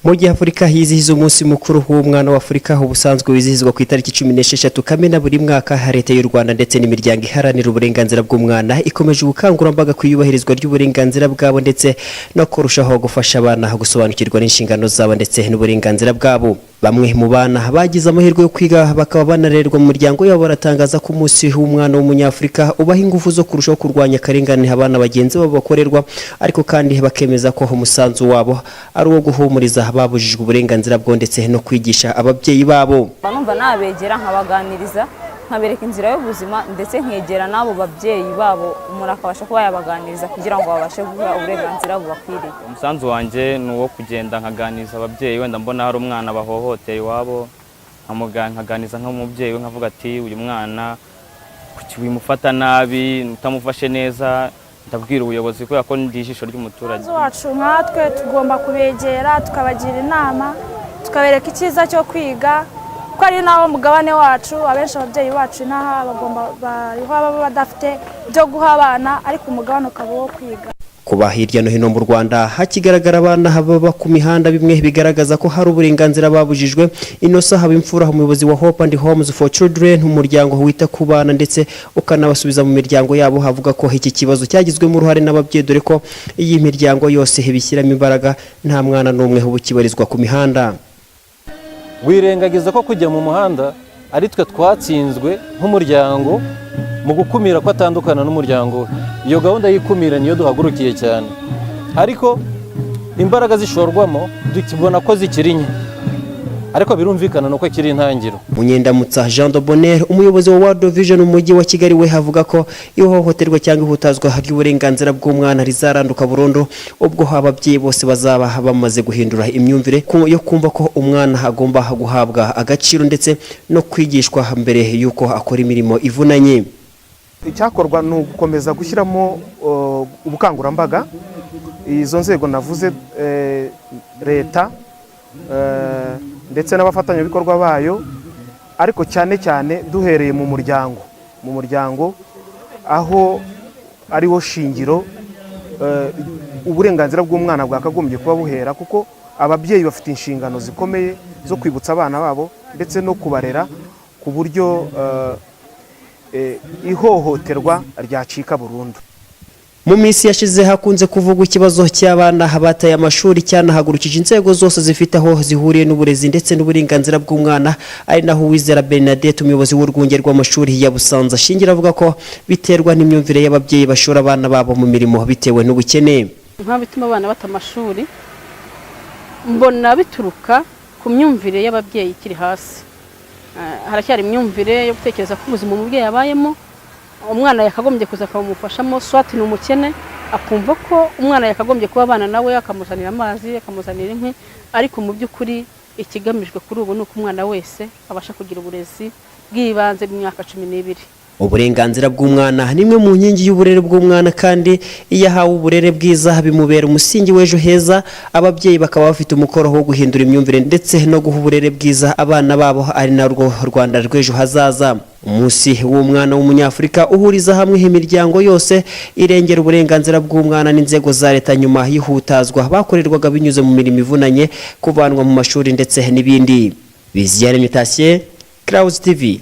Mu gihe Afurika yizihiza umunsi mukuru w'umwana w'Afurika, ubusanzwe wizihizwa ku itariki 16 Kamena buri mwaka, Leta y'u Rwanda ndetse n'imiryango iharanira uburenganzira bw'umwana ikomeje ubukangurambaga ku iyubahirizwa ry'uburenganzira bwabo ndetse no kurushaho gufasha abana gusobanukirwa n'inshingano zabo ndetse n'uburenganzira bwabo. Bamwe mu bana bagize amahirwe yo kwiga bakaba banarerwa mu miryango yabo baratangaza ko umunsi w'umwana w'Umunyafurika ubaha ingufu zo kurushaho kurwanya akarengane abana bagenzi babo bakorerwa, ariko kandi bakemeza ko umusanzu wabo ari uwo guhumuriza babujijwe uburenganzira bwo ndetse no kwigisha ababyeyi babo. Mba numva nabegera, nkabaganiriza, nkabereka inzira y'ubuzima, ndetse nkegera n'abo babyeyi babo, umuntu akabasha kuba yabaganiriza kugira ngo babashe guha uburenganzira bubakwiriye. Umusanzu wanjye ni uwo kugenda nkaganiriza ababyeyi. Wenda mbona hari umwana bahohoteye iwabo, nkaganiriza nk'umubyeyi we, nkavuga ati: "Uyu mwana kuki wimufata nabi? Utamufashe neza ndabwira ubuyobozi," kubera ko ndi ijisho ry'umuturage. Umusanzu wacu nkatwe, tugomba kubegera, tukabagira inama, tukabereka icyiza cyo kwiga, ko ari nawo mugabane wacu. Abenshi ababyeyi bacu inaha bagomba bariho baba badafite ibyo guha abana, ariko umugabane ukaba uwo kwiga. Kuba hirya no hino mu Rwanda hakigaragara abana baba ku mihanda, bimwe bigaragaza ko hari uburenganzira babujijwe. Innocent Habimfura, umuyobozi wa Hope and Homes for Children, umuryango wita ku bana ndetse ukanabasubiza mu miryango yabo, havuga ko iki kibazo cyagizwemo uruhare n'ababyeyi, dore ko iyi miryango yose ibishyiramo imbaraga, nta mwana n'umwe uba ukibarizwa ku mihanda. Wirengagiza ko kujya mu muhanda ari twe twatsinzwe nk'umuryango mu gukumira ko atandukana n'umuryango we. Iyo gahunda y'ikumira niyo duhagurukiye cyane, ariko imbaraga zishorwamo tubona ko zikiri nke, ariko birumvikana nuko akiri intangiro. Munyendamutsa Jean de Bonheur, umuyobozi wa World Vision mu mujyi wa Kigali, we avuga ko ihohoterwa cyangwa ihutazwa ry'uburenganzira bw'umwana rizaranduka burundu ubwo ababyeyi bose bazaba bamaze guhindura imyumvire yo kumva ko umwana agomba guhabwa agaciro ndetse no kwigishwa mbere y'uko akora imirimo ivunanye. Icyakorwa ni ugukomeza gushyiramo ubukangurambaga. Izo nzego navuze, leta ndetse n'abafatanyabikorwa bayo, ariko cyane cyane duhereye mu muryango aho ariwo shingiro uburenganzira bw'umwana bwakagombye kuba buhera, kuko ababyeyi bafite inshingano zikomeye zo kwibutsa abana babo ndetse no kubarera ku buryo ihohoterwa ryacika burundu. Mu minsi yashize hakunze kuvugwa ikibazo cy'abana bataye amashuri, cyanahagurukije inzego zose zifite aho zihuriye n'uburezi ndetse n'uburenganzira bw'umwana, ari naho Uwizera Bernadette, umuyobozi w'urwunge rw'amashuri ya Busanza, ashingira avuga ko biterwa n'imyumvire y'ababyeyi bashora abana babo mu mirimo bitewe n'ubukene. Impamvu ituma abana bata amashuri, mbona bituruka ku myumvire y'ababyeyi ikiri hasi. Haracyari imyumvire yo gutekereza ko ubuzima umubyeyi abayemo umwana yakagombye kuza akamufashamo, soit ni umukene, akumva ko umwana yakagombye kuba abana nawe, akamuzanira amazi, akamuzanira inkwi. Ariko mu by'ukuri ikigamijwe kuri ubu ni uko umwana wese abasha kugira uburezi bw'ibanze bw'imyaka 12. Uburenganzira bw'umwana ni imwe mu nkingi y'uburere bw'umwana, kandi iyo ahawe uburere bwiza bimubera umusingi w'ejo heza. Ababyeyi bakaba bafite umukoro wo guhindura imyumvire ndetse no guha uburere bwiza abana babo, ari narwo Rwanda rw'ejo hazaza. Umunsi w'umwana w'Umunyafurika uhuriza hamwe imiryango yose irengera uburenganzira bw'umwana n'inzego za leta nyuma y'ihutazwa bakorerwaga binyuze mu mirimo ivunanye, kuvanwa mu mashuri ndetse n'ibindi. Biziyaremye Tasiye, Clouds TV.